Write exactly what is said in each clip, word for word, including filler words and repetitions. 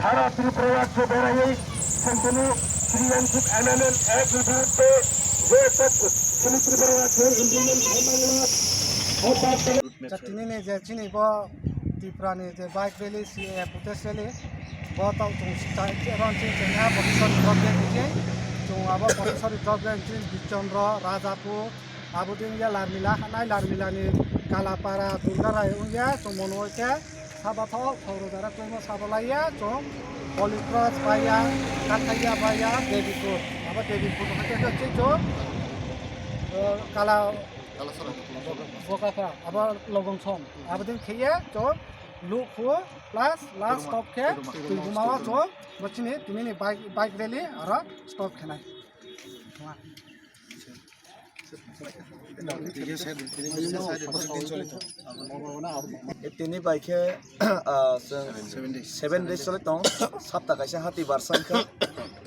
সারা ত্রিপুরা রাজ্যে বেড়াইয়ে শান্তনু শ্রী এনসিপ এমএলএ এক বিরুদ্ধে যে তথ্য তিনি ত্রিপুরা রাজ্যে ইমপ্লিমেন্ট হয়ে Tini ni je chini bo Tripura ni je bike rally, C A A protest rally, bo tau chung ron ching chengya professor ni job de ching chung abo professor ni job de ching Bichandra, Rajapur, abo din ya Larmila, hanai Larmila ni Kalapara, Durgarai ungya chung mono ke Sabathok, Khorojara, Chongno Sabalaiya, Chong, Holy Cross Baya, Kathaya Baya, Devipur. Abo Devipur, Kathaya Chicho, Kala, Bokakha, abo Logong Song. Abo din kheye, Chong, Lukhu, plus, last stop khe, Tuigumao, Chong, Bachini, Tinini bike, bike rally, aro stop khenai. Tini bai khe seven days choli tong, sapta kaisa hati barsa wngkha.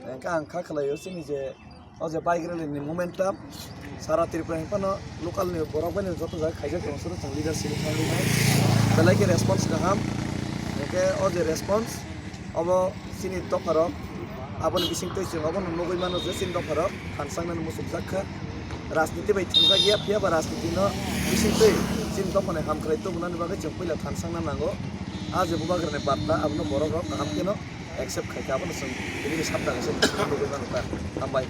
Hingkhe ang kha khlaio chini je o je bike rally ni momentum sara Tripura hwnphano local ni borok bai joto jaga khaijak tong suru chwng leadership thangwi belai khe response kaham. Hingkhe o je response obo chini dopharok aboni bisingtwi chwng obono nugwi mano je chini dopharok thansangnani muchukjak kha. Rajniti bai thangjakya, phiya ba rajniti no bisingtwi chini dophani hamkrai tubunani bagwi chwng puila thansangna nango. A je bubagrani barta abono borok rok kaham kheno accept khai kha, abono chwng tini sapta kaisa nugwi mano ta. Hambai.